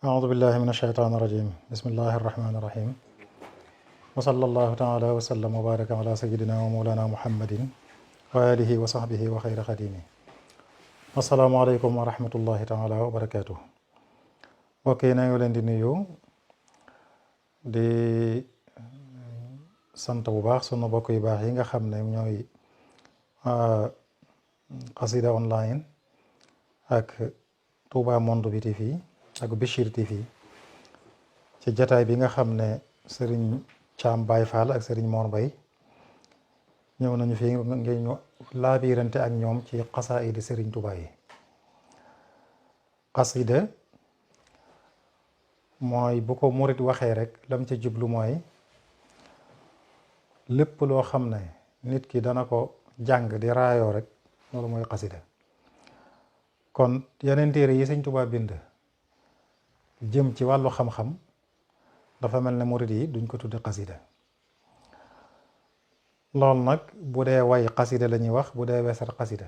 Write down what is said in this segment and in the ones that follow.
أعوذ بالله من الشيطان الرجيم بسم الله الرحمن الرحيم وصلى الله تعالى وسلم وبارك على سيدنا ومولانا محمد وآله وصحبه وخير خديمه السلام عليكم ورحمة الله تعالى وبركاته وكي نيو لين دي نيو دي sant bu baax sunu bokk yu baax yi nga xam ne ñooy Qasida online ak Touba Monde bi TV ak Bichir TV ci jataay bi nga xam ne Serigne Thiam Baye Fall ak Serigne Mor Mbaye ñëw nañu fi ngeen ñu laabirante ak ñoom ci xasaayidi Serigne Touba yi. xasida mooy bu ko murit waxee rek lam ca jublu mooy lépp loo xam ne nit ki dana ko jàng di raayoo rek loolu mooy xasida. kon yeneen téere yi Sëñ Touba bind jëm ci wàllu xam-xam dafa mel ne murit yi duñ ko tudde xasida. loolu nag bu dee way xasida la ñuy wax, bu dee weesar xasida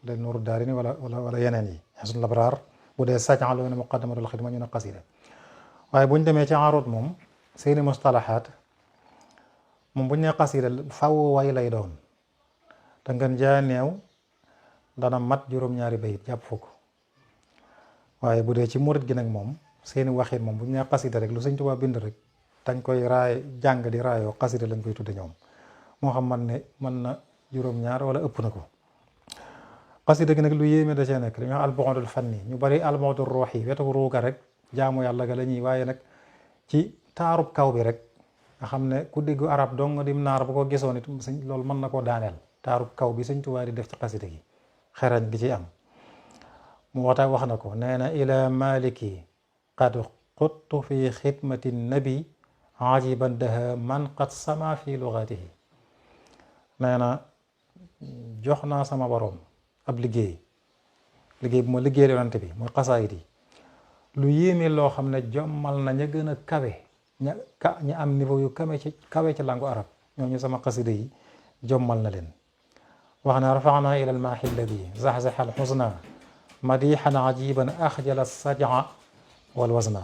de Nuuru Daarayni wala yeneen yi Hisnul Labraar, bu dee saj'a lu ne Muqaddamatul Xidma ñu ne xasida. waaye buñ demee ci arut moom seeni mustalahaat moom buñ ne xasida faw way lay doon te ngeen jaa neew dana mat juróom-ñaari bayit jàpp fukk. waaye bu dee ci murit gi nag moom seeni waxin moom bu ñu nee xasida rek lu Sëñ Tuubaa bind rek dañ koy raay jàng di raayoo xasida lañ koy tudde ñoom, moo xam man ne mën na juróom-ñaar wala ëpp na ko. xasida gi nag lu yéeme da cee nekk dañuy wax al-bu'dul fanni, ñu bari al-bu'dur ruuhi, wetu ruuga rek jaamu yàlla ga la ñuy, waaye nag ci taarub kaw bi rek nga xam ne ku déggu arab dong dim naar bu ko gisoon it loolu mën na koo daaneel. taarub kaw bi Sëñ Tuubaa di def ci xasida gi xerañ gi ci am mu waxta wax na ko, nee na ila maliki qad quttu fi xidmati nabi ajiban daha man qad sama fi lugatihi. nee na jox naa sama borom ab liggéey bu ma liggéey yonante bi mooy xasaayid yi lu yéeme loo xam ne jommal na ña gën a kawe ña am niveau yu kawe ci langu arab ñooñu sama xasida yi jommal na leen. wax na rafaana ila almaahi alladi zaxzaxa alxusna madixan ajiban axjala sajaa wal wasna.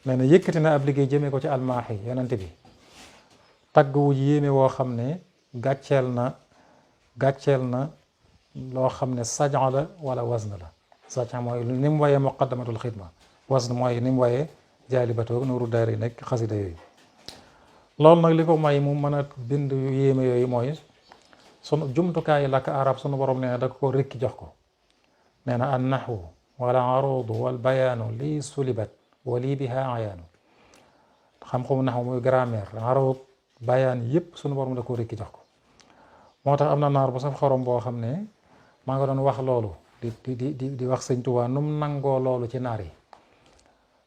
nee na yëkkati na ab liggéey jëmee ko ci almaahi yonante bi tagg wu yéeme woo xam ne gàcceel na loo xam ne sajaa la wala wasna la. sajaa mooy ni mu wayee muqaddamatul xidma, wasna mooy ni mu wayee jaalibatu Nuuru Daarayni nekk xasida yooyu. loolu nag li ko may mu mën a bind yu yéeme yooyu mooy sunu jumtukaayi làkk arab sunu borom nee na da ko rekki jox ko. nee na an naxwu wala arudu wal bayaanu lii sulibat wa lii biha ayaanu. xam-xamu naxwu muy grammaire, arud, bayaan yëpp sunu borom da ko rekki jox ko. moo tax am na naar bu saf xorom boo xam ne maa nga doon wax loolu di wax Sëñ Tuubaa nu mu nangoo loolu ci naar yi.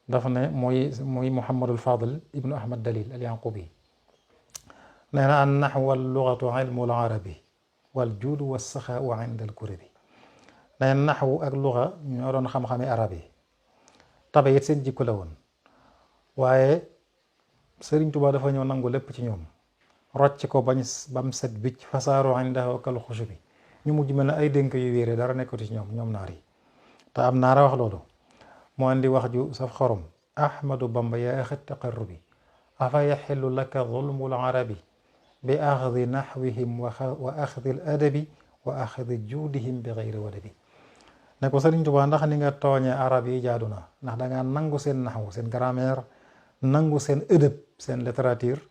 daf ne muy Muhammadul Fadil ibnu Ahmad Dalil al Yanqubi. nee na an naxwu wal lugatu ilmul arabi wal juudu wa saxaau inda al kurabi. nee na naxwu ak luga ñoo doon xam-xami arab yi, tabe it seen jikko la woon. waaye Sëriñ Tuubaa dafa ñëw nangu lépp ci ñoom, rocc ko bam set bicc fasaaru indahu kal xusubi. ñu mujj mel ne ay dénk yu wéere dara nekkatu ci ñoom naar yi. te am naara wax loolu moo andi wax ju saf xorom, ahmadu bamba yaa axi taqarrubi afa yaxillu laka zulmul arabi bi axdi naxwihim wa axdi al adabi wa axdi juudihim bi xayri wadabi. ne ko Sëriñ Tuubaa ndax ni nga tooñee arab yi jaadu na, ndax dangaa nangu seen naxwu, seen grammaire, nangu seen ëdëb, seen littérature,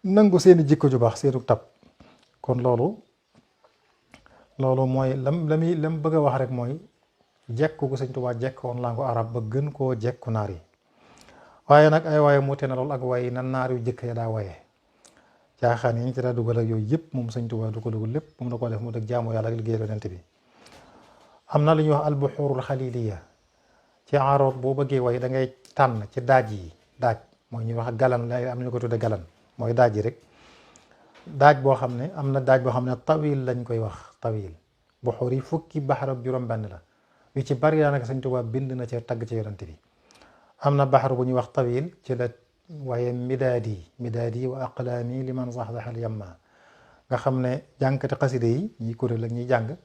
nangu seeni jikko ju baax, seenu tab. kon loolu mooy lam bëgg a wax rek mooy jekku gu Sëñ Tuubaa jekkoon langu arab ba gën koo jekku naar yi. waaye nag ay waaye muute na lool ak waaye na naar yu jëkk ya daa waye caaxaan yi ñu ci daa dugal ak yooyu yëpp moom Sëñ Tuubaa du ko dugal lépp moom da ko def mu dëgg jaamu yàlla ak liggéey yonent bi. am na lu ñuy wax albuxurul xaliliya ci aroot boo bëggee way da ngay tànn ci daaj yi, daaj mooy ñuy wax galan la, am nañu ko tudde galan mooy daaj yi rek. daaj boo xam ne am na daaj boo xam ne tawil lañ koy wax, tawil. buxur yi fukki baxar ak juróom-benn la, yu ci bari daanaka Sëñ Tuubaa bind na ci tagg ci yonent bi. am na baxar bu ñuy wax tawil ci la waaye midaadi wa aqlaami liman zaxzaxal yamma, nga xam ne jànkati xasida yi ñi kuréel ak ñuy jàng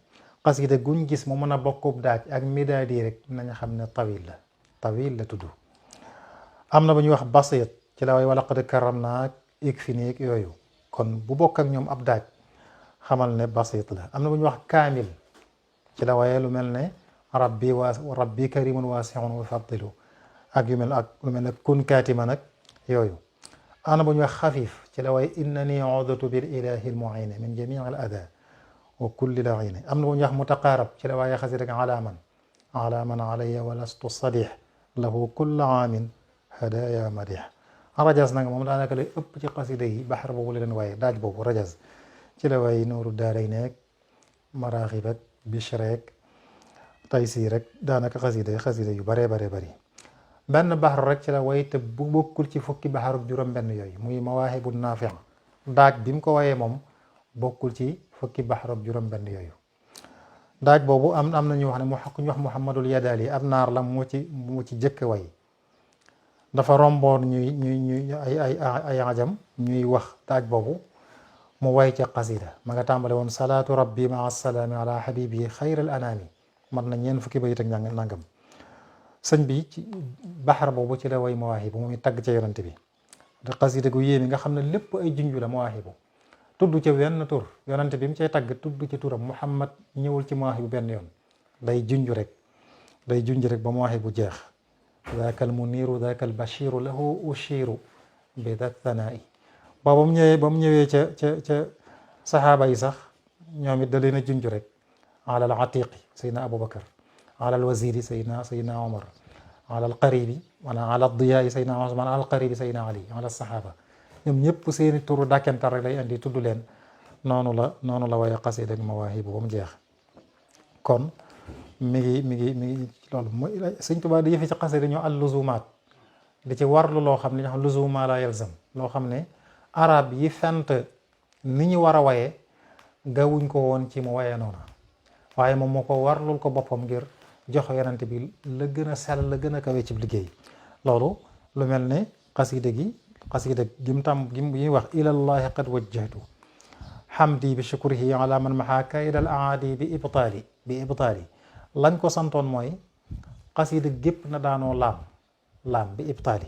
xasida guñ gis mu mën a bokkub daaj ak midaadi rek nañu xam ne tawil la. tawil la tudd. am na bu ñuy wax basit ci la way wala qad karam naak ik fi niig yooyu, kon bu bokk ak ñoom ab daaj xamal ne basit la. am na bu ñuy wax kaamil ci la waye lu mel ne rabbi karimun waasiun wa faddilu ak yu mel ak lu mel ne kun kaatima nag yooyu. am na bu ñuy wax xafiif ci la waye innani udtu bil ilahi al muin min jamii al ada wa kulli lain. am na bu ñuy wax mutaqaarab ci la waaye xasi rek alaaman alayya walastu sadih lahu kulla aamin hadaya madih. rajaz nag moom daanaka lay ëpp ci xasida yi baxar boobu la leen waaye daaj boobu rajaz ci la waaye nuuru daaray nekk maraaxib ak bishreek taysiir rek daanaka xasida yu baree bari benn baxar rek ci la way te bu bokkul ci fukki baxar ak juróom benn yooyu muy mawaahibu naafi daaj bi mu ko wayee moom bokkul ci fukki baxar ak juróom benn yooyu. daaj boobu am na ñu wax ne ku ñu wax Muhammadul Yadaali ab naar la mu ci jëkk way. dafa romboon ñuy ay ajam ñuy wax daaj boobu mu way ca qasida ma nga tàmbale woon salaatu rabbi maa salaami ala habibi xayral anaami man na ñeen fukki bayit ak nangam. sëñ bi ci baxar boobu ci la way mawaahibu mu ngi tagg ca yonante bi te qasida gu yéemi nga xam ne lépp ay junju la mawaahibu tudd ca wenn tur yonante bi mu cay tagg tudd ci turam Muhammad ñëwul ci mawaahibu benn yoon day junj rek ba mawaahibu jeex. daaka al muniiru daaka al bashiru lahu ushiru bi da thanaa'i ba mu ñëwee ca saxaaba yi sax ñoom it da leen a junj rek ala al atiqi sayyidina Abubakar ala al waziri sayyidina Omar ala al qaribi wala ala al diyaai sayyidina Usman ala al qaribi sayyidina Ali ala saxaaba ñoom ñëpp seeni turu dàkkentar rek lay andi tudd leen noonu la waaye xasida ak mawaahibu ba mu jeex. kon mi ngi loolu mooy sëñ Tuubaa di yëfi ci xasida dañoo al luzumaat di ci warlu loo xam ne ñoo xam luzuma la yalzam loo xam ne arab yi fent ni ñu war a waye gawuñ ko woon ci mu waye noona waaye moom moo ko warlul ko boppam ngir jox yonent bi la gën a sell la gën a kawe ci liggéey. loolu lu mel ne xasida gim ñuy wax ilallahi qad wajjahtu hamdi bi shukrihi ala man maha kaydal aadi bi ibtaali lañ ko santoon mooy xasida gépp na daanoo laam bi ibtaali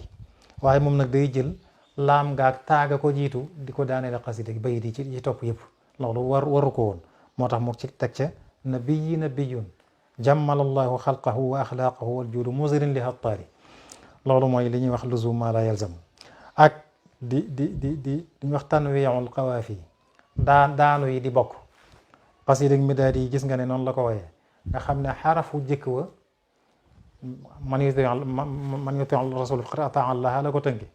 waaye moom nag day jël laam gaag taaga ko jiitu di ko daaneele xasida gi bay di ci topp yëpp loolu waru ko woon moo tax mu ci teg ca nabiyun jammalallahu xalqahu wa axlaaqahu wal juudu musirin li hattaari. loolu mooy li ñuy wax luzum ma la yalzam ak di ñuy wax tanwiul qawaafi daanu yi di bokk xasida mi daal di gis nga ne noonu la ko wooyee nga xam ne xarafu jëkk wa man yuti rasul faqad ataa Allah la ko tënki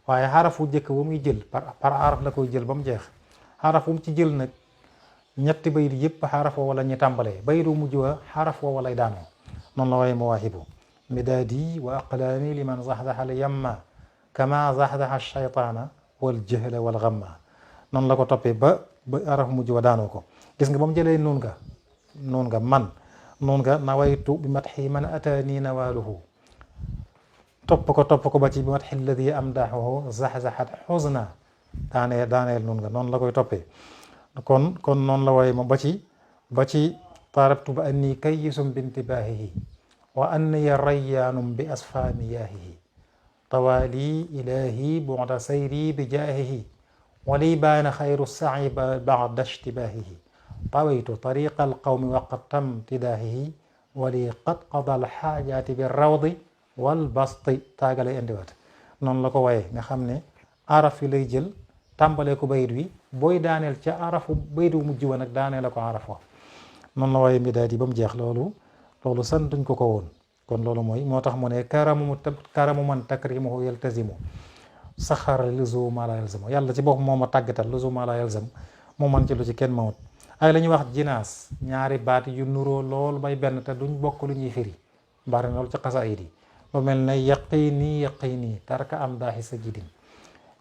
waaye xarafu jëkk wa muy jël par araf la koy jël ba mu jeex xaraf wu mu ci jël nag ñetti bayit yëpp xaraf wa wala ñu tàmbalee bayit wu mujj wa xaraf wa walay daanoo noonu la waaye mawaahibu midaadi wa aqlaami liman zaxzaxa al yamma kama zaxzaxa shaytaana wal jahla wal gamma noonu la ko toppee ba araf mujj wa daanoo ko gis nga ba mu jëlee noon nga nawaytu bi matxi man ataani nawaaluhu topp ko ba ci bi matxi alladi amdaxuhu zaxzaxat xusna daaneel noon nga noonu la koy toppee kon noonu la waaye ma ba ci tarabtu ba anni kayyisum bintibaahihi wa anniya rayyaanum bi asfaami yaahihi tawaali ilahi bu'da sayri bi jaahihi wali baana xayru sa'i ba'da ishtibaahihi tawaytu tariqa alqawmi wa qad tamtidaahihi wali qad qada alxaajaati bi rawdi wal basti taaga lay indiwaat noonu la ko waaye nga xam ne araf yi lay jël tàmbalee ko bayit wi booy daaneel ca arafu bayit wu mujj wa nag daaneel ko araf wa noonu la waaye mi daal di ba mu jeex loolu santuñ ko woon kon loolu mooy moo tax mu ne karamu man takrimuhu yaltazimu saxara luzuma la yalzamu yàlla ci bopp moo ma tàggatal luzuma la yalzam moo man ci lu ci kenn mawut ay la ñuy wax jinaas ñaari baat yu nuroo lool bay benn te duñ bokk lu ñuy firi bari na loolu ci xasaayid yi lu mel ne yaqini tarka am daaxi sa jidin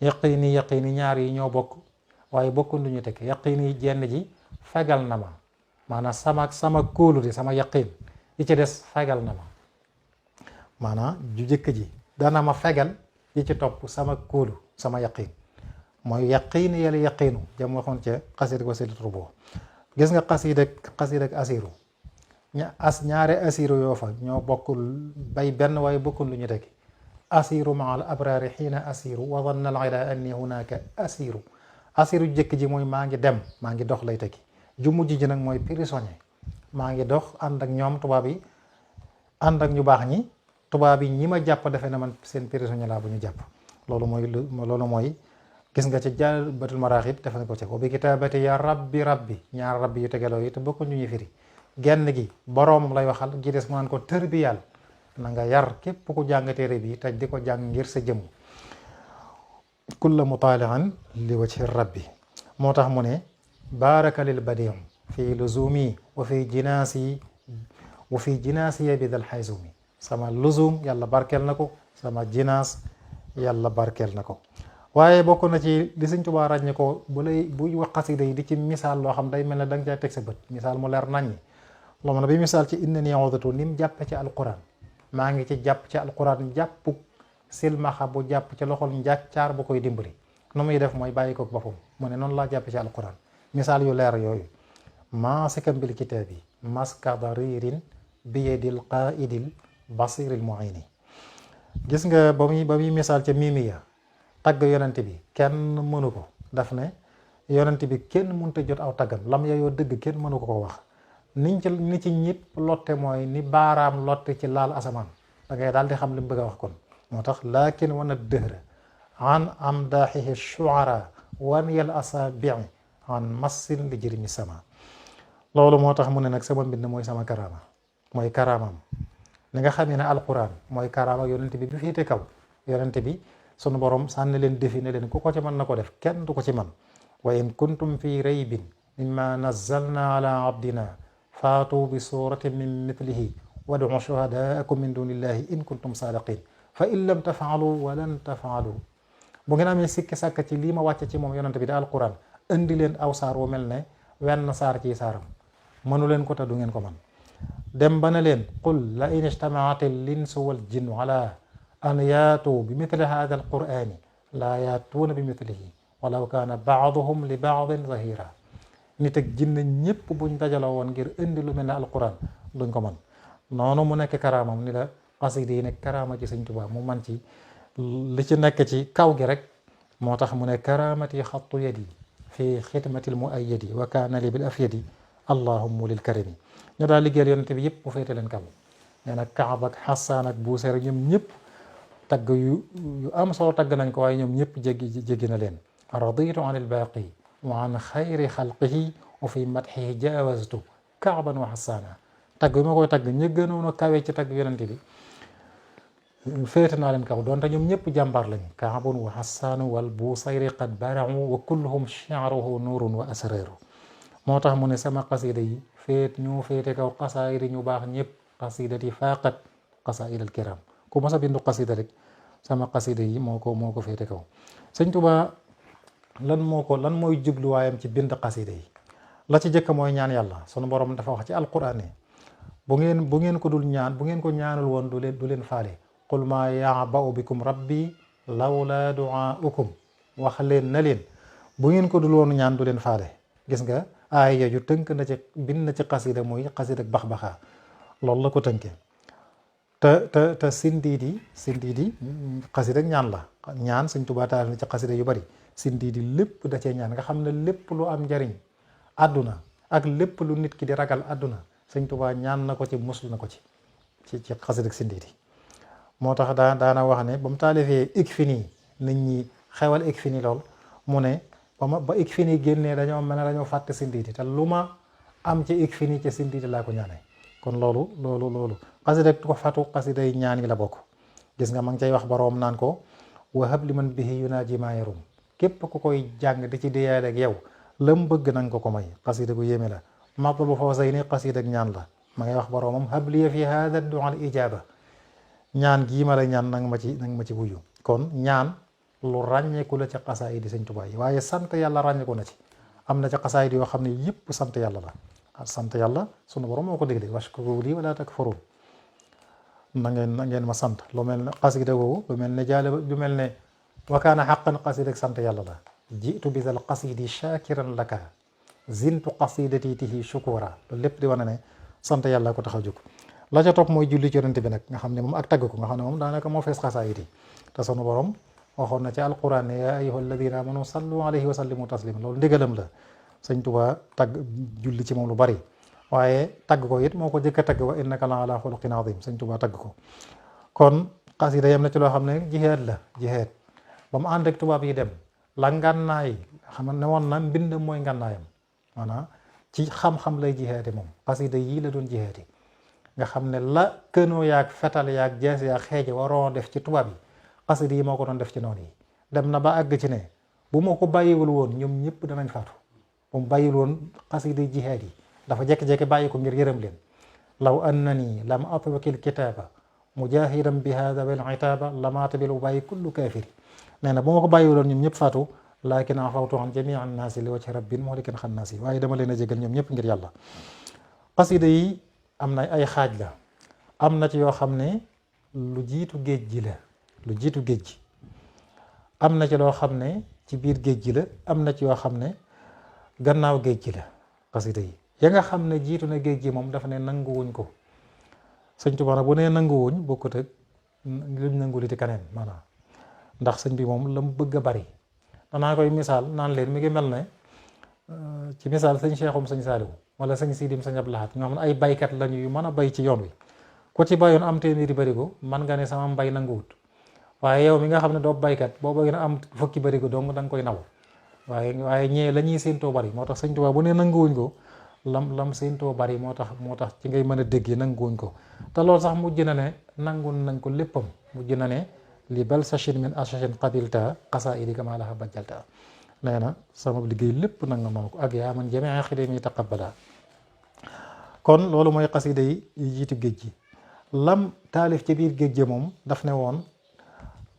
yaqini ñaar yi ñoo bokk waaye bokkuñ lu ñu tekk yaqini jenn ji fegal na ma maanaam sama kóolu di sama yaqin yi ci des fegal na ma maanaam ju jëkk ji dana ma fegal yi ci topp sama kóolu sama yaqin mooy yaqin yàlla yaqinu jam waxoon ca xasida ko seli turbo gis nga xasida ak asiru ñaare asiru yoo fa ñoo bokkul bay benn waaye bokkul lu ñu tekki asiru maa al abraari xiina asiru wa danna al ida anni hunaka asiru asiru jëkk ji mooy maa ngi dem maa ngi dox lay tekki ju mujj ji nag mooy prisonnier maa ngi dox ànd ak ñoom tubaab yi ànd ak ñu baax ñi tubaab yi ñi ma jàpp defe na man seen prisonnier laa bu ñu jàpp loolu mooy gis nga ci Jalbatul Maraaxib def na ko ci wa bi kitaabati ya rabbi rabbi ñaar rabbi yu tegaloo yi te bokku ñu firi genn gi boroomam lay waxal gi des mu naan ko tërbiyal na nga yar képp ku jàng téere bi taj di ko jàng ngir sa jëmm kulla mutaalian li wajhi rabbi moo tax mu ne baaraka lil badiim fi luzumi wa fi jinaasi bi dal xaysumi sama luzum yàlla barkeel na ko sama jinaas yàlla barkeel na ko waaye bokk na ci li Sëñ Tuubaa ràññe ko buy wax xasida yi di ci misaal loo xam day mel ne da nga caa teg sa bët misaal mu leer naññi loo mën a bi misaal ci inna ni awdatu ni mu jàppe ci alquran maa ngi ci jàpp ci alquran jàppu silmaxa bu jàpp ci loxol njàccaar bu koy dimbali nu muy def mooy bàyyi ko boppam mu ne noonu laa jàppe ci alquran misaal yu leer yooyu maasikan bil kitaabi maska daririn biyadil qaidil basiril muini gis nga ba muy misaal ca mimiya tagg yonent bi kenn mënu ko daf ne yonent bi kenn mënta jot aw taggam lam ya yoo dëgg kenn mënu ko wax ni ci ñëpp lotte mooy ni baaraam lotte ci laal asamaan da ngay daal di xam li mu bëgg a wax kon moo tax laakin wana dëhra an amdaaxihi shuara wan yal asabii an massin li jërimi sama loolu moo tax mu ne nag sama mbind mooy sama karaama mooy karaamam li nga xamee ne alquran mooy karaama yonent bi féete kaw yonent bi sunu borom sànni leen defi ne leen ku ko ci mën na ko def kenn du ko ci man wa in kuntum fi raybin mimma nazzalna ala abdina faatu bi suratin min mithlihi wadu shuhadaakum min dunillahi in kuntum sadiqin fa in lam tafaalu wa lan tafaalu bu ngeen amee sikki sàkk ci lii ma wàcce ci moom yonent bi di alquran indi leen aw saar wu mel ne wenn saar ci saaram mënu leen ko te du ngeen ko man dem ba ne leen qul la in ijtamaat al insu wal jinnu ala an yaatu bi mithli hada al qurani laa yaatuuna bi mithlihi walaw kaana baaduhum li baadin zahira nit ak jinne ñëpp buñ dajaloo woon ngir indi lu mel ne alquran duñ ko man noonu mu nekk karaamam ni la xasida yi nekk karaama ci Sëñ Tuubaa mu man ci li ci nekk ci kaw gi rek moo tax mu ne karaamati xattu yadi fi xidmatil muayyadi wa kaana li bil afyadi allahumma lil karimi ñu daal liggéeyal yonent bi yëpp mu féete leen kaw nee na Kaab ak Xasaan ak Buuseer ñoom ñëpp tagg yu am solo tagg nañ ko waaye ñoom ñëpp jéggi na leen raditu an ilbaaqi wa an xayri xalqihi wa fi madxihi jaawaztu Kaaban wa Xasaana tagg bi ma koy tagg ña gënoon a kawe ci tagg yonent bi féete naa leen kaw doonte ñoom ñëpp jàmbaar lañ Kaabun wa Xasaanu wal Buusayri qad baracu wa kulluhum shi'ruhu nuurun wa asraaru moo tax mu ne sama xasida yi ñoo féete kaw xasaayid ñu baax ñëpp xasidati faaqat xasaayid al kiram ku mas a bindu xasida rek sama xasida yi moo ko féete kaw Sëñ Tuubaa lan mooy jubluwaayam ci bind xasida yi la ci jëkk mooy ñaan yàlla sunu borom dafa wax ci alquran ne bu ngeen ko dul ñaan bu ngeen ko ñaanul woon du leen faale qul maa ya'ba'u bikum rabbi lawlaa du'aa'ukum wax leen na leen bu ngeen ko dul woon ñaan du leen faale gis nga aaya ju tënk na ci bind na ci xasida mooy xasida bax-baxaa loolu la ko tënkee te sindiidi xasida ñaan la ñaan Sëñ Tuubaa taal na ci xasida yu bari sindiidi lépp da cee ñaan nga xam ne lépp lu am njariñ àdduna ak lépp lu nit ki di ragal àdduna Sëñ Tuubaa ñaan na ko ci muslu na ko ci xasida sindiidi moo tax daana wax ne ba mu taalifee Ikfini nit ñi xewal Ikfini lool mu ne ba Ikfini génnee dañoo mel ne dañoo fàtte sindiidi te lu ma am ci Ikfini ci sindiidi laa ko ñaanee kon loolu xasida ko fatu xasida yi ñaan yi la bokk gis nga ma ngi cay wax boroom naan ko wahab li man bihi yunaaji maa yarum képp ku koy jàng di ci diyaale ak yow lam bëgg nanga ko may xasida gu yéeme la Matlabu Fawzayni xasida ak ñaan la ma ngay wax boroomam habliya fi hada du'a al ijaba ñaan gii ma la ñaan nanga ma ci wuyu kon ñaan lu ràññeeku la ci xasaayid di Sëñ Tuubaa yi waaye sant yàlla ràññeeku na ci am na ci xasaayid yoo xam ne yëpp sant yàlla la sant yàlla sunu borom moo ko digle washkuru lii wala takfurun na ngeen ma sant lu mel ne xasida googu lu mel ne wa kaana xaqan xasida sant yàlla la jiitu bisal xasidi shakiran laka zintu xasidati tihi shukura loolu lépp di wane ne sant yàlla ko tax a jóg. la ca topp mooy julli ci yonent bi nag nga xam ne moom ak tagg ko nga xam ne moom daanaka moo fees xasaayid yi te sunu borom waxoon na ci alquran ne yaa ayyuha alladina amanu sallu alayhi wa sallimu taslima loolu ndigalam la. sëñ Tuubaa tagg julli ci moom lu bari waaye tagg ko it moo ko jëkk a tagg wa innaka la ala xuluqin azim sëñ Tuubaa tagg ko. kon xasida yam na ci loo xam ne jihaad la jihaad ba mu ànd ak tubaab yi dem la ngànnaay xam ne woon na mbind mooy ngànnaayam maanaam ci xam-xam lay jihaade moom xasida yii la doon jihaade nga xam ne la kënoo yaag fetal yaag jees yaag xeeje waroon def ci tubaab yi xasida yi moo ko doon def ci noonu yi dem na ba àgg ci ne bu ma ko bàyyiwul woon ñoom ñëpp danañ faatu bu mu bàyyiwul woon xasida jihaad yi dafa jekki-jekki bàyyi ko ngir yërëm leen law annani lam atwakil kitaaba mujahidan bi hada bil itaaba lamaata bil bàyyi kullu kaafiri nee na bu ma ko bàyyiwul woon ñoom ñëpp faatu laakin afawtu an jamii an naasi li wajhi rabbin muhlikin xannaasi waaye dama leen a jégal ñoom ñëpp ngir yàlla. xasida yi am na ay xaaj la am na ci yoo xam ne lu jiitu géej gi la lu jiitu géej gi am na ci loo xam ne ci biir géej gi la am na ci yoo xam ne gannaaw géej gi la. xasida yi ya nga xam ne jiitu na géej gi moom dafa ne nanguwuñ ko sëñ Tuubaa nag bu nee nanguwuñ bokkut ak luñ nanguliti kaneen maanaam ndax sëñ bi moom la mu bëgg a bari danaa koy misaal naan leen mi ngi mel ne ci misaal sëñ Cheikhoum sëñ Saaliwu wala sëñ Sidim sëñ Abdou Lahad ñoo xam ne ay baykat lañu yu mën a bay ci yoon wi ku ci bayoon am téeméeri barigo man nga ne sama mbay nanguwut waaye yow mi nga xam ne doo baykat boo bëgg na am fukki barigo dong da nga koy naw waaye ñee la ñuy séentoo bari moo tax sëñ Tuubaa bu ne nanguwuñ ko lam séentoo bari moo tax ci ngay mën a déggee nanguwuñ ko te loolu sax mujj na ne nangu nañ ko léppam mujj na ne li bal sachin min asachin qabilta qasaidi kama laha bajjalta nee na sama liggéey lépp nanga ma ko ak yaa man jamee xidami taqabbala kon loolu mooy xasida yi jiitu géej gi lam taalif ci biir géej gi moom daf ne woon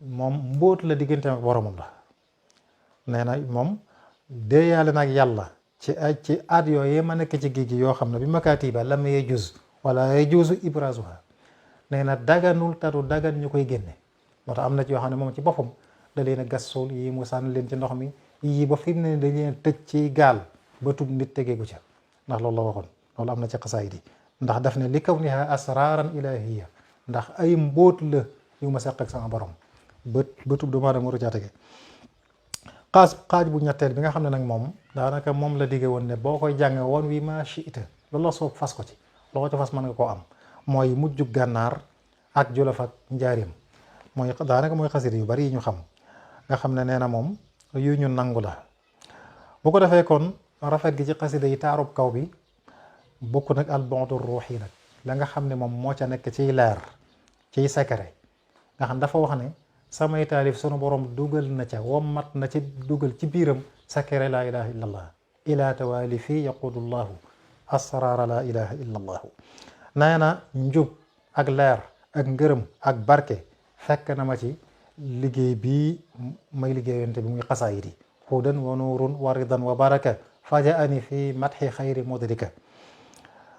moom mbóot la diggante ak boromam la nee na moom déeyaale nag yàlla ci aat yooyu ma nekk ci géej gi yoo xam ne bi makaatiba lam yajuz wala yajuzu ibrazuha nee na daganul tadu dagan ñu koy génne moo tax am na ci yoo xam ne moom ci boppam da leen a gas suul yii mu sànni leen ci ndox mi yii ba fi mu ne dañ leen tëj ci gaal ba tub nit tegeeku ca ndax loolu la waxoon loolu am na ci xasaayid yi ndax daf ne li kawniha asraran ilahiya ndax ay mbóot la yu ma seq ak sama borom ba tub doomu aadama waru caa tege xaaj bu ñetteel bi nga xam ne nag moom daanaka moom la digge woon ne boo koy jàng woon wi ma shi'ta loolu la soob fas ko ci loo ci fas mën nga koo am mooy mujjug gànnaar ak jolof ak njaarim mooy daanaka mooy xasida yu bari yi ñu xam nga xam ne nee na moom yu ñu nangu la bu ko defee kon rafet gi ci xasida yi taarub kaw bi bokk nag al bu'du ruuhi nag la nga xam ne moom moo ca nekk ciy leer ciy secret nga xam dafa wax ne samay taalif sunu borom dugal na ca wommat na ci dugal ci biiram secret laa ilaha illa allah ila tawalifi yaqudullahu asrara laa ilaha illa allahu nee na njub ak leer ak ngërëm ak barke fekk na ma ci liggéey bii may liggéeyante bi muy xasaayid yi hudan wa nuurun wa ridan wa baraka fajaani fi matxi xayri mudrika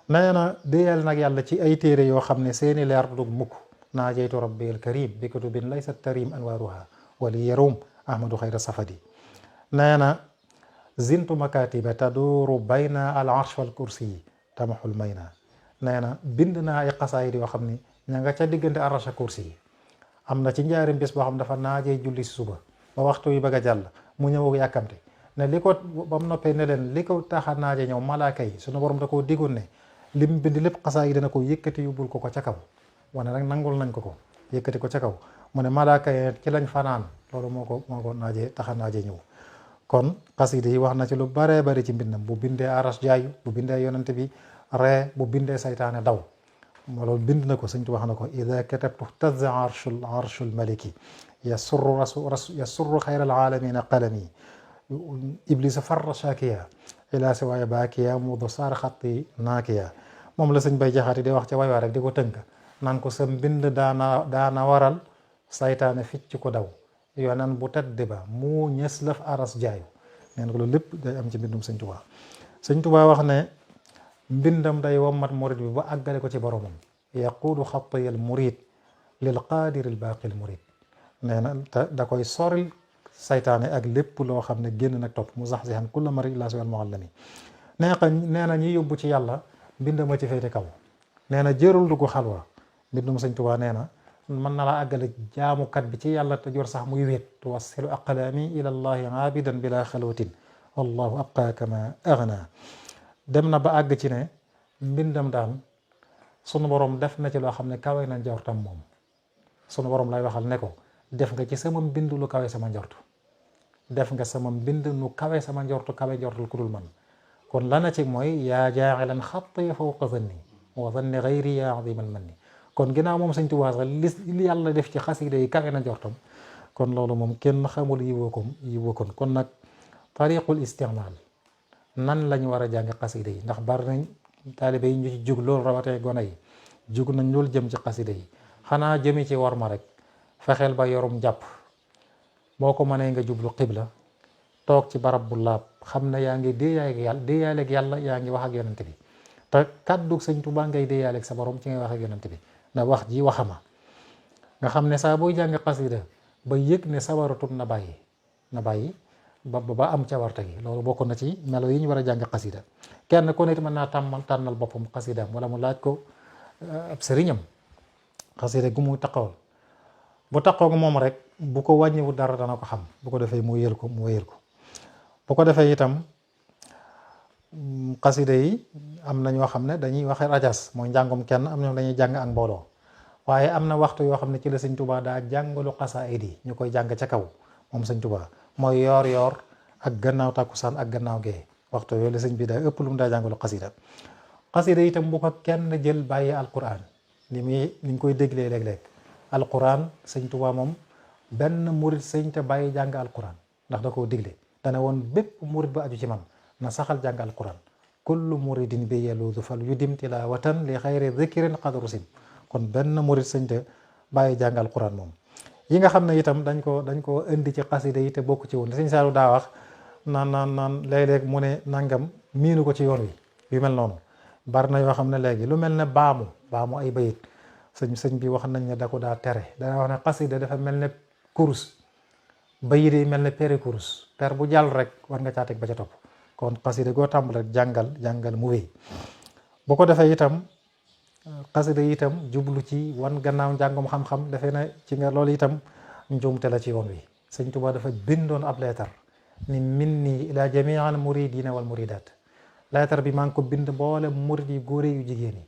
nee na déyal nag yàlla ci ay téere yoo xam ne seeni leer du mukk naajeytu rabbi al karim bi kutubin laysa tarim anwaaruha wali yarum ahmadu xayra safadi nee na zintu makatiba taduuru bayna al arsh wal kursi yi tamaxul may na nee na bind naa ay xasaayid yoo xam ne ña nga ca diggante arsh ak kursi yi am na ci njaarim bés boo xam dafa naajee julli si suba ba waxtu wi bëgg a jàll mu ñëw yàkkamte ne li ko ba mu noppee ne leen li ko tax a naaje ñëw malaaka yi sunu borom da koo digoon ne lim bind lépp xasaa yi dana ko yëkkati yóbbul ko ca kaw wane nag nangul nañ ko yëkkati ko ca kaw mu ne malaaka yi ci lañ fanaan loolu moo ko naajee tax a naaje ñëw kon xasida yi wax na ci lu baree bari ci mbindam bu bindee aras jaayu bu bindee yonante bi ree bu bindee saytaane daw loolu bind na ko sëñ wax na ko ida katabtu tazza arshul maliki yasurru xayral alamina qalami iblisa farra shakiya ila siwaaya baakiya mudu saar xatti naakiya moom la sëñ bay jaxaati di wax ca way waa rek di ko tënk naan ko sa mbind daana waral saytaane ficc ko daw yonan bu tedd ba mu ñës laf aras jaayu nee na ko loolu lépp day am ci mbindum sëñ Tuubaa sëñ Tuubaa wax ne mbindam day wommat murid bi ba àggale ko ci boromam yaquudu xattiyal murid lil qaadiril baaqil murid nee na da koy soril saytaane ak lépp loo xam ne génn nag topp mu sax si xan kulla mari ila siwal muallami nee na ñi yóbbu ci yàlla mbindam a ci féete kaw. nee na jërul dugg xalwa mbindum sëñ Tuubaa nee na mën na laa àggale jaamukat bi ci yàlla te jor sax muy wéet tuwassilu aqlaami ila llahi aabidan bila xalwatin wallahu abqa kama agna. dem na ba àgg ci ne mbindam daan sunu borom def na ci loo xam ne kawe na njortam moom. sunu borom lay waxal ne ko def nga ci sama mbind lu kawe sama njortu, def nga sama mbind nu kawe sama njortu kawe njortul ku dul man. kon lana ci mooy yaa jaaxilan xatti fawqa zanni wa zanni gayri yaa azimal manni. kon ginnaaw moom sëñ Tuubaa sax li yàlla def ci xasida yi kawe na njortam, kon loolu moom kenn xamul yiwoo kon nag tariqul istimaal nan lañu war a jàng xasida yi, ndax bari nañ taalibe yi ñu ci jug loolu rawatee gone yi jug nañ loolu jëm ci xasida yi. xanaa jëmi ci war ma rek fexeel ba yorum jàpp, boo ko mënee nga jublu xibla toog ci barab bu laab xam ne yaa ngi déeyaaleeg yàlla yaa ngi wax ak yonent bi te kàddu sëñ Tuubaa ngay déeyaaleeg sa borom ci ngay wax ak yonent bi ndax wax ji waxama nga xam ne saa booy jàng xasida ba yëg ne sawaratut na bàyyi ba am ca warte gi. loolu bokk na ci melo yi ñu war a jàng xasida. kenn ku nit mën naa tànnal boppam xasidaam wala mu laaj ko ab sëriñam xasida gu mu taxawal bu taxaw nga moom rek bu ko wàññiwu dara dana ko xam, bu ko defee mu wéyal ko bu ko defee itam xasida yi am na ñoo xam ne dañuy waxe rajas mooy njàngum kenn, am ñoom dañuy jàng ak mbooloo. waaye am na waxtu yoo xam ne ci la sëñ Tuubaa daa jàngalu xasaayid yi ñu koy jàng ca kaw moom sëñ Tuubaa mooy yoor ak gannaaw tàkkusaan ak gannaaw gee. waxtu yooyu la sëñ bi daa ëpp lu mu daa jàngalu xasida itam bu ko kenn jël bàyyi alquran ni ñu koy déglee léeg-léeg. alquran sëñ Tuubaa moom benn murit sëñ te bàyyi jàng alquran ndax da koo digle dana woon bépp murit ba aju ci man na saxal jàng alquran kullu muridin bi yeluudu fal yudim tilawatan li xayri dhikrin qad rusim. kon benn murit sëñ te bàyyi jàng alquran moom. yi nga xam ne itam dañ ko indi ci xasida yi te bokk ci woon sëñ Saalu daa wax naan léeg-léeg mu ne nangam miinu ko ci yoon wi yu mel noonu bari na yoo xam ne léegi lu mel ne baamu ay bayit sëñ bi wax nañ ne da ko daa tere. dana wax ne xasida dafa mel ne kurus bayit yi mel ne pere kurus per bu jàll rek war nga caa teg ba ca topp. kon xasida goo tàmbal rek jàngal mu wéy. bu ko defee itam xasida yi itam jublu ci wan gannaaw njàngum xam-xam dafee na ci nga loolu itam njuumte la ci yoon wi. sëñ Tuubaa dafa bindoon ab leetar ni minni ila jamial muridina wal muridat. leetar bi maa ngi ko bind boole murid yi góore yu jigéen yi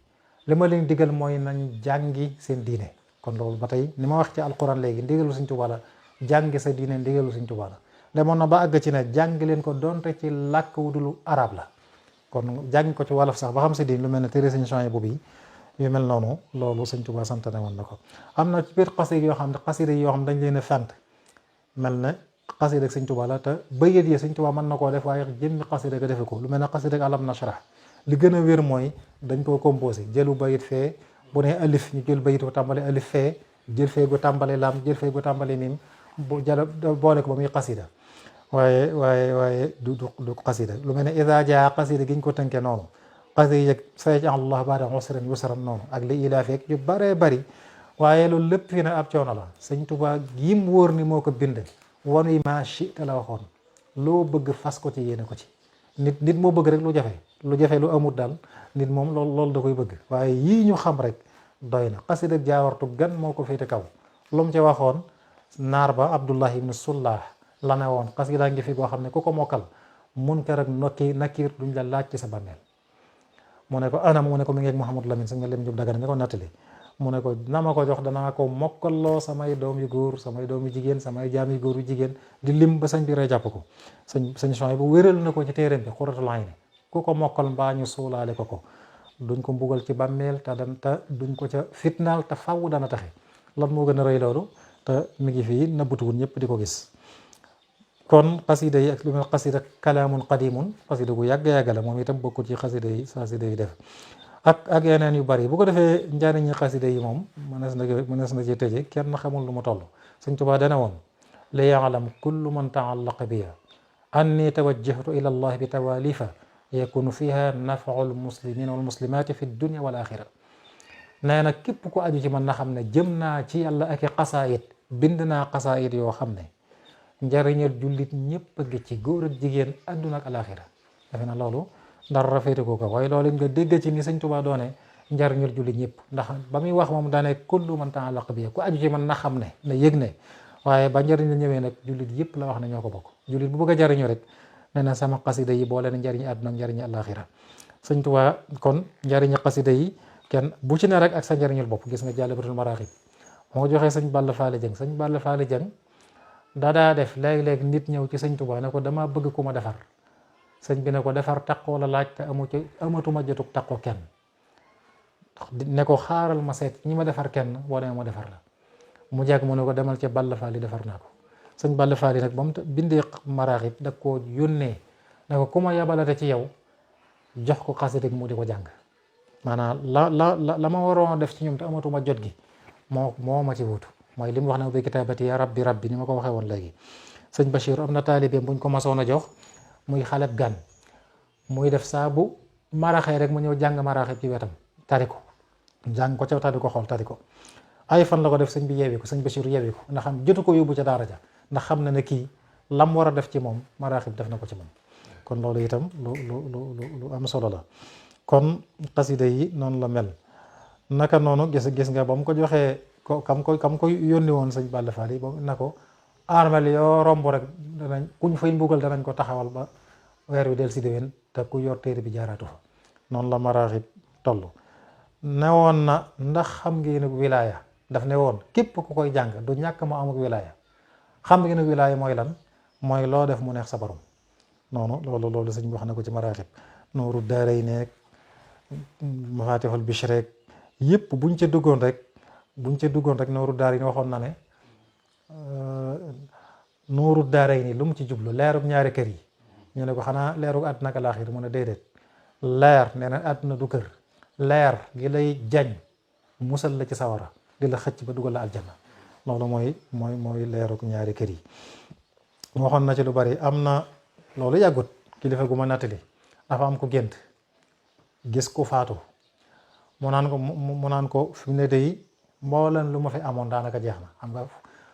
li ma leen digal mooy nañ jàngi seen diine. kon loolu ba tey ni ma wax ci alquran léegi ndigalu sëñ Tuubaa la jàngi sa diine ndigalu sëñ Tuubaa la. demoon na ba àgg ci ne jàng leen ko donte ci làkk wu dul arab la. kon jàng ko ci wolof sax ba xam sa diine lu mel ne téere sëñ Suhaybu bi yu mel noonu loolu sëñ Tuubaa santane woon na ko. am na ci biir xasida yoo xam ne dañ leen a fent mel ne xasida ak sëñ Tuubaa la te bayit yi sëñ Tuubaa mën na koo def waaye jëmmi xasida ga defe ko lu mel ne xasida ak alam nashrah li gën a wér mooy dañ koo composé jëlu bayit fee bu ne alif ñu jël bayit gu tàmbale alif fee jël fee gu tàmbale lam jël fee gu tàmbale mim bu jël boole ko ba muy xasida waaye du xasida. lu mel ne iza jaa xasida gi ñu ko tënkee noonu xasida yi yëg sayaj'alullahu ba'da usrin yusran noonu ak li ilaa feek yu baree bari waaye loolu lépp fi ne ab coono la. sëñ Tuubaa yim wóor ni moo ko bind wan wi ma chi te la waxoon loo bëgg fas ko ci yéene ko ci. nit moo bëgg rek lu jafe lu amul daal nit moom loolu da koy bëgg waaye yii ñu xam rek doy na. xasida jaawartu gan moo ko féete kaw lu mu ci waxoon naar ba Abdullah ibn Sullah la ne woon xasida ngi fi goo xam ne ku ko mokkal munkar ak nakiir duñ la laaj ci sa bàmmeel. mu ne ko anam mu ne ko mi ngi ak Mouhamadou Lamine sa nga lem jub dagana nga ko nattali mu ne ko na ma ko jox danaa ko mokkalloo samay doom yu góor samay doom yu jigéen samay jaam yu góor yu jigéen di lim ba sañ bi rey jàpp ko. sëñ Suhaybu bu wéral na ko ci téeréem bi Qurratul Ayni ku ko mokkal mbaa ñu suulaale ko duñ ko mbugal ci bàmmeel te duñ ko ca fitnaal te faw dana taxe. lan moo gën a rëy loolu te mi ngi fii nëbbutuwul ñëpp di ko gis. kon xasida yi ak lu mel xasida kalaamun qadimun xasida gu yàgg la moom itam bokkul ci xasida yi def ak yeneen yu bari. bu ko defee njariñi xasida yi moom mënees na ci tëje kenn xamul lu mu toll. Sëñ Tuubaa dana woon li ya'lam kullu man ta'allaqa biya anni tawajjahtu ila allah bi tawalifa yakunu fiha naf'ul muslimina wal muslimati fi dunya wal axira. nee na képp ku aju ci man na xam ne jëm naa ci yàlla ak i xasaayit bind naa xasaayit yoo xam ne njariñal jullit ñëpp a ngi ci góor ak jigéen àdduna ak alaxira. defe na loolu dara féete ko waaye loolu nga dégg ci ni sëñ Tuubaa doone njariñul jullit ñëpp, ndax ba muy wax moom daane kullu man ta'allaqa bi ku aju ci man na xam ne na yëg ne, waaye ba njariñ la ñëwee nag jullit yëpp la wax ne ñoo ko bokk. jullit bu bëgg a jariñu rek nee na sama xasida yi boole na njariñu àdduna ak njariñu àllaaxira. sëñ Tuubaa kon njariñu xasida yi kenn bu ci ne rek ak sa njariñul bopp. gis nga Jaalibatul Maraaxib moo joxee sëñ Balla Faali Jeng. sëñ Balla Faali Jeng daa def léeg-léeg nit ñëw ci sëñ Tuubaa ne ko dama bëgg ku ma defar. sëñ bi ne ko defar taqoo la laaj te amatuma jotug taqoo kenn, ne ko xaaral ma seet ñi ma defar kenn boo demee ma defar la. mu jàgg mu ne ko demal ci Balla Faali defar naa ko. sëñ Balla Faali nag ba mu bindee Maraaxib da koo yónnee ne ko ku ma yabalate ci yow jox ko xasida mu di ko jàng. maanaam la ma waroon a def ci ñoom te amatuma jot gi moo ma ci wutu, mooy li mu wax ne bi kitaabati ya rabbi ni ma ko waxee woon léegi. sëñ Bachir am na taalibeem buñ ko masoon a jox muy xaleb gan, muy def saa bu maraxee rek mu ñëw jàng Maraaxib ci wetam tari ko, jàng ko ca tari ko xool tari ko. ay fan la ko def sëñ bi yeewi ko, sëñ Bachir yeewi ko ndax xam jotu ko yóbbu ca daara ja, ndax xam na ne kii lam war a def ci moom Maraaxib def na ko ci moom. kon loolu itam lu am solo la. kon xasida yi noonu la mel. naka noonu gis nga ba mu ko joxee kam ko yónni woon sëñ Balla Fall yi ba na ko armel yoo romb rek danañ kuñ fay mbugal danañ ko taxawal ba weer wi del si déwén te ku yor téere bi jaaraatu fa. noonu la Maraaxib toll. ne woon na ndax xam ngeen ak wilaaya, daf ne woon képp ku koy jàng du ñàkk ma amuk wilaaya. xam ngeen ak wilaaya mooy lan? mooy loo def mu neex sa borom. noonu loolu sëñ bi wax na ko ci Maraaxib. Nuuru Daarayni Mafaatihul Bichri rek yëpp buñ ca duggoon rek Nuuru Daarayni waxoon na ne Nuuru Daarayni lu mu ci jublu leerub ñaari kër yi. ñu ne ko xanaa leerub àdduna ak alaaxira mu ne déedéet. leer nee na àdduna du kër, leer gi lay jañ musal la ci sawara di la xëcc ba dugal la aljanna. loolu mooy leerub ñaari kër yi. waxoon na ci lu bari. am na loolu yàggut kilifa gu ma nattali dafa am ko gént gis ku faatu mu naan ko fi mu ne day mbooleen lu ma fi amoon daanaka jeex na. xam nga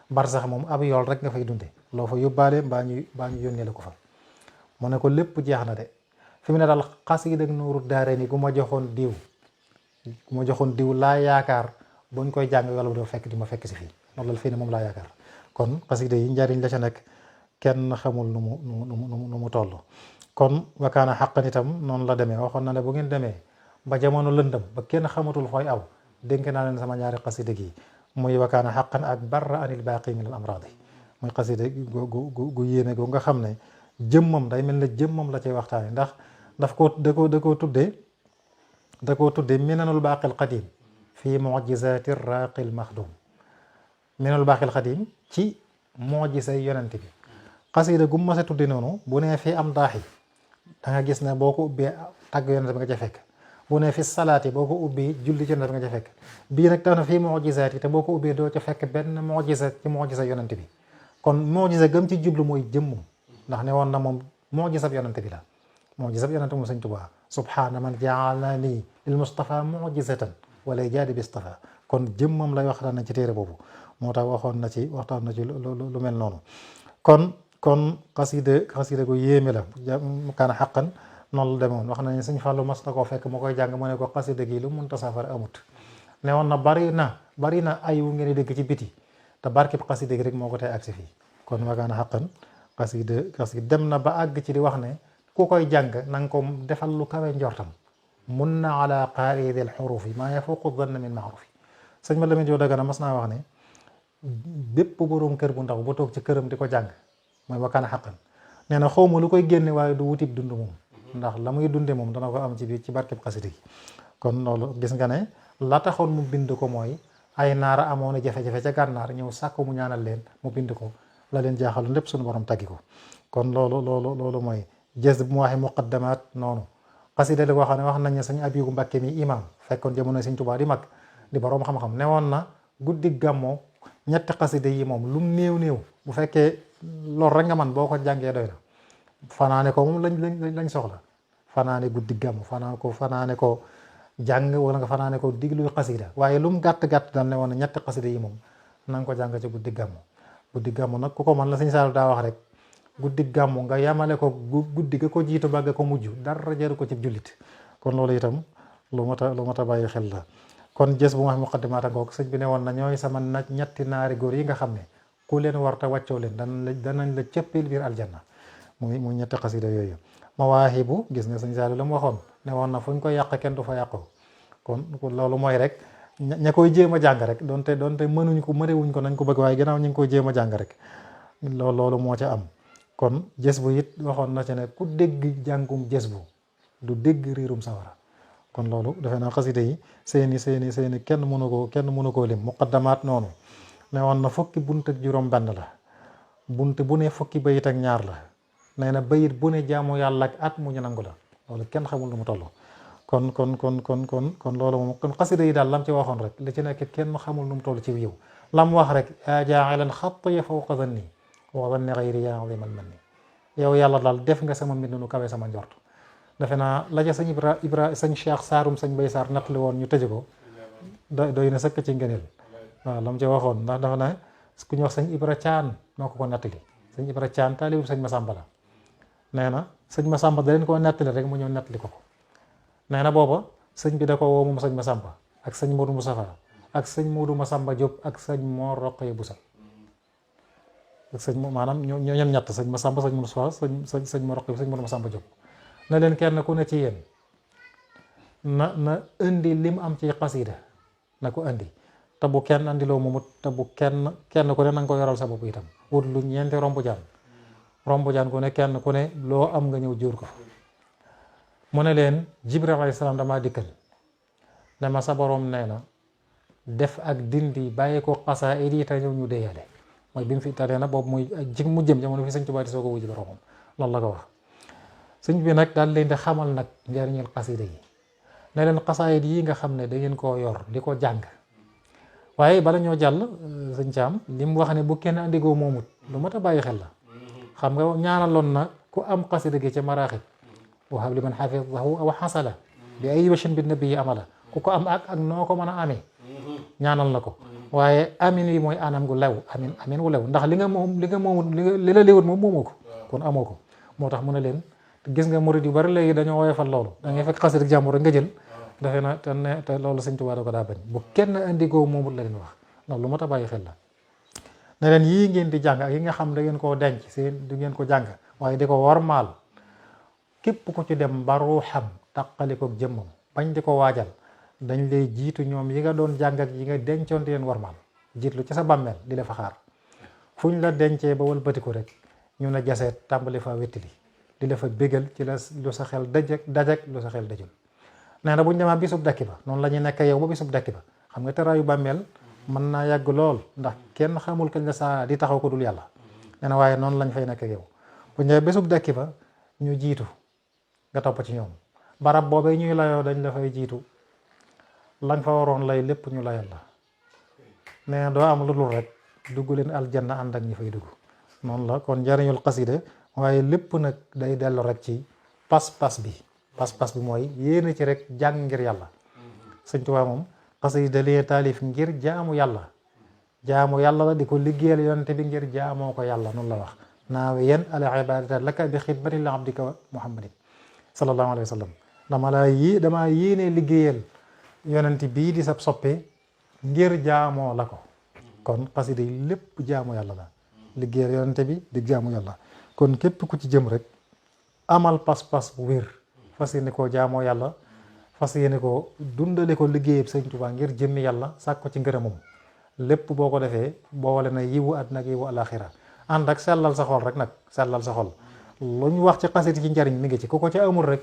barsax moom ab yool rek nga fay dunde loo fa yóbbaale mbaa ñu yónnee la ko fa. mu ne ko lépp jeex na de fi mu ne daal xasida ak Nuuru Daarayni gu ma joxoon diw laa yaakaar buñ koy jàng wala doo fekk di ma fekk si fii. loolu la fii ne moom laa yaakaar. kon xasida yi njariñ la ca nekk kenn xamul nu mu toll. kon wakaana xaqan itam noonu la demee. waxoon na ne bu ngeen demee ba jamono lëndëm ba kenn xamatul fooy aw dénk naa leen sama ñaari xasida gi muy wakaana xaqan ak barra anil baaqi min al amradi. muy xasida gu yéeme gu nga xam ne jëmmam day mel ne jëmmam la cay waxtaane ndax da koo tuddee minanul baaqil qadim fii mu'jizati raaqil maxdum. minanul baaqil qadim ci mu'jiza yonent bi. xasida gu ma sa tudde noonu bu nee fi am daaxi da nga gis ne boo ko ubbee tàgg yonent bi nga ca fekk. bu nee fi salaati boo ko ubbee julli ci yonent bi nga ca fekk. bii nag tax na fii mu'jizaat yi te boo ko ubbee doo ca fekk benn mu'jiza ci mu'jiza yonent bi. kon mu'jiza gëm ci jublu mooy jëmmum, ndax ne woon na moom mu'jiza yonent bi la. mu'jiza yonent moom Sëñ Tuubaa subhaana man ja'alani lil Mustafa mu'jizatan wala jaadi bi istafa. kon jëmmam lay waxtaan na ci téere boobu moo tax waxtaan na ci lu mel noonu. kon xasida gu yéeme la. kaana xaqan noonu la demoon. wax nañu Sëñ Fallu mas na koo fekk mu koy jàng mu ne ko xasida gi lu munta safara amut. ne woon na bari na ay wu ngeen dégg ci biti te barkeb xasida gi rek moo ko tey agsi fii. kon wa kaana xaqan xasida dem na ba àgg ci di wax ne ku koy jàng na nga ko defal lu kawe njortam. mun na ala qaa'idil xurufi maa yafuuqu danna min maarufi. sëñ ma Lamin Jóob Dagana mas naa wax ne bépp boroom kër bu ndaw bu toog ci këram di ko jàng mooy wa kaana xaqan nee na xawma lu koy génne waaye du wutib dund moom, ndax la muy dunde moom dana ko am ci biir ci barkeb xasida gi. kon loolu gis nga ne la taxoon mu bind ko mooy ay naara amoon jafe-jafe ca gànnaar ñëw sàkku mu ñaanal leen mu bind ko la leen jaaxaloon lépp suñu borom taggi ko. kon loolu mooy jës bu mu waxee muqaddamaat noonu. xasida la koo xam ne wax nañ ne Sëñ Abibu Mbàkke mi imam fekkoon jamono Sëñ Tuubaa di mag di borom xam-xam ne woon na guddi gàmmoo ñetti xasida yi moom lum néew bu fekkee loolu rek nga man boo ko jàngee doy na. fanaane ko moom lañ soxla. fanaane guddi gàmmu fanaane ko jàng wala nga fanaane ko digluy xasida waaye lum gàtt daan ne woon na ñetti xasida yi moom na nga ko jàng ci guddi gàmmu. guddi gàmmu nag ku ko man la Sëñ Saalu daa wax rek guddi gàmmu nga yamale ko guddi ga ko jiitu ba ga ko mujj dara jaru ko ci jullit kon loolu itam lu mat a bàyyi xel la. kon jës bu ma xam muqaddimaata ngoog sëñ bi ne woon na ñooy sama ñetti naari góor yi nga xam ne ku leen war te wàccoo leen danañ la cëppil biir aljanna muy ñetti xasida yooyu. mawaahibu gis nga sëñ Saliou la mu waxoon ne woon na fu ñu ko yàq kenn du fa yàqoo kon loolu mooy rek ña koy jéem a jàng rek donte mënuñ ko mënewuñ ko nañ ko bëgg waaye gannaaw ñu ngi koy jéem a jàng rek loolu moo ca am. kon jës bu it waxoon na ci ne ku dégg jàngum jës bu du dégg riirum sawara kon loolu defe naa xasida yi seeni kenn mënu koo lim. muqaddamaat noonu ne woon na fukki bunt ak juróom benn la bunt bu ne fukki bayit ak ñaar la nee na bayit bu ne jaamu yàlla ak at mu ñu nangu la loolu kenn xamul lu mu toll. kon loolu moom kon xasida yi daal lam ci waxoon rek li ci nekk kenn xamul nu mu toll ci yiw lam wax rek jaa'ilan xatya fawqa zanni wa zanni ghayri yaa azimal manni yow yàlla daal def nga sama mbind nu kawe sama njort. defe naa la ca sëñ Ibra sëñ Cheikh Saarum sëñ Bay Saar nattali woon ñu tëje ko doy na sëkk ci ngëneel waaw lam ci waxoon ndax dafa ne ku ñu wax sëñ Ibra Caan moo ko nattali sëñ Ibra Caan taalibu sëñ Masamba la nee na sëñ Masamba da leen koo nettali rek mu ñëw nettali ko nee na booba sëñ bi da ko woo moom sëñ Masamba ak sëñ Modou Moustapha ak sëñ Modou Masamba Diop ak sëñ Mor Roqaya Busa ak sëñ maanaam ñoo ñen ñett sëñ Masamba sëñ Modou Moustapha sëñ Mor Roqaya sëñ Modou Masamba Diop na leen kenn ku ne ci yéen na indi lim am ci xasida na ko indi te bu kenn andiloo moomut te bu kenn ku ne na nga ko yoral sa bopp itam wut lu ñeenti rombu jaan ku ne kenn ku ne loo am nga ñëw jóor ko mu ne leen Jibril alayhi salaam damaa dikkal ne ma sa borom nee na def ak dindi bàyyi ko xasaayid yi te ñëw ñu déyale mooy bi mu fi taree na boobu muy mu jëm jamono fi sëñ Tuubaa di soo ko wujji boromam loolu la ko wax. sëñ bi nag daal leen di xamal nag njariñul xasida yi ne leen xasaayid yi nga xam ne da ngeen koo yor di ko jàng waaye bala ñoo jàll sëñ Caam li mu wax ne bu kenn andigoo moomut lu mat a bàyyi xel la xam nga ñaanaloon na ku am xasida gi ca maraaxib wahab liman xafidahu aw xasala bi ay wachin bi nabi yi amala ku ko am ak noo ko mën a amee ñaanal na ko waaye amin yi mooy anam gu lew amin wu lew ndax li nga moomut li la léwut moom moomoo ko kon amoo ko moo tax mu ne leen gis nga murid yu bari léegi dañoo woyofal loolu da ngay fekk xasida jàmbur rek nga jël defe na te loolu sëñ Tuubaa da ko daa bañ bu kenn indigoo moomut la leen wax loolu lu mat a bàyyi xel la ne leen yii ngeen di jàng ak yi nga xam da ngeen koo denc seen du ngeen ko jàng waaye di ko warmaal képp ku ci dem ba ruuxam taqali ko jëmmam bañ di ko waajal dañ lay jiitu ñoom yi nga doon jàng ak yi nga dencoon di leen warmaal jiitlu ci sa bàmmeel di la fa xaar fu ñu la dencee ba wëlbatiku rek ñu ne jaseet tàmbali fa wettili di la fa bégal ci la lu sa xel dajak lu sa xel dajul nee na bu ñu demaa bisub dekki ba noonu la ñuy nekk yow ba bisub dekki ba xam nga teraayu bàmmeel mën naa yàgg lool ndax kenn xamul kañ la saa di taxaw ko dul yàlla nee na waaye noonu lañ fay nekk yow bu ñëwee bisub dekki ba ñu jiitu nga topp ci ñoom barab boobee ñuy layoo dañ la fay jiitu lañ fa waroon lay lépp ñu layal la nee na doo am lu dul rek dugg leen aljanna ànd ak ñi fay dugg noonu la kon njariñul xasida waaye lépp nag day dellu rek ci pas-pas bi mooy yéene ci rek jàng ngir yàlla sëñ Tuubaa moom xasida lee taalif ngir jaamu yàlla la di ko liggéeyal yonente bi ngir jaamoo ko yàlla noonu la wax naawe yen ala ibadata laka bi xidmati la abdika muhammadin sallallahu alayhi wa sallam damaa yéene liggéeyal yonente bii di sab soppe ngir jaamoo la ko kon xasida yi lépp jaamu yàlla la liggéeyal yonente bi di jaamu yàlla kon képp ku ci jëm rek amal pas-pas bu wér fas yéene koo jaamoo yàlla fas yéene ko dundale ko liggéeyab sëñ Tuubaa ngir jëmmi yàlla sàkk ko ci ngërëmam lépp boo ko defee boole na yiwu àddina ak yiwu alaxira ànd ak sellal sa xol rek nag sellal sa xol lu ñu wax ci xasida ci njariñ mi ngi ci ku ko ci amul rek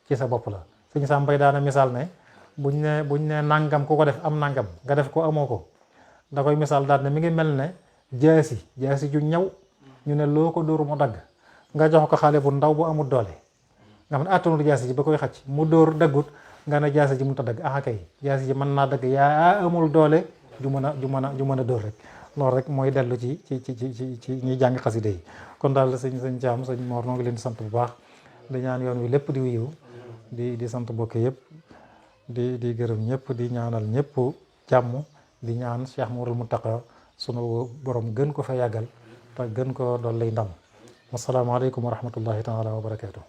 ci sa bopp la sëñ Sàmbay daana misaal ne buñ ne nangam ku ko def am nangam nga def ko amoo ko da koy misaal daal ne mi ngi mel ne jaasi ju ñaw ñu ne loo ko dóor mu dagg nga jox ko xale bu ndaw bu amul doole nga xam ne attanul jaasi ji ba koy xacc mu dóor daggut nga ne jaasi ji mënut a dagg kay jaasi ji mën naa dagg yaa amul doole ju mën a dóor rek loolu rek mooy dellu ci ñuy jàng xasida yi kon daal sëñ Caam sëñ Moor noo ngi leen di sant bu baax di ñaan yoon wi lépp di wiiw di sant bokk yëpp di gërëm ñëpp di ñaanal ñëpp jàmm di ñaan Cheikh Mouhamadoul Mountakha sunu borom gën ko fa yàggal te gën ko dool lay ndam wassalaamu aleykum wa rahmatullahi taala wa barakatuh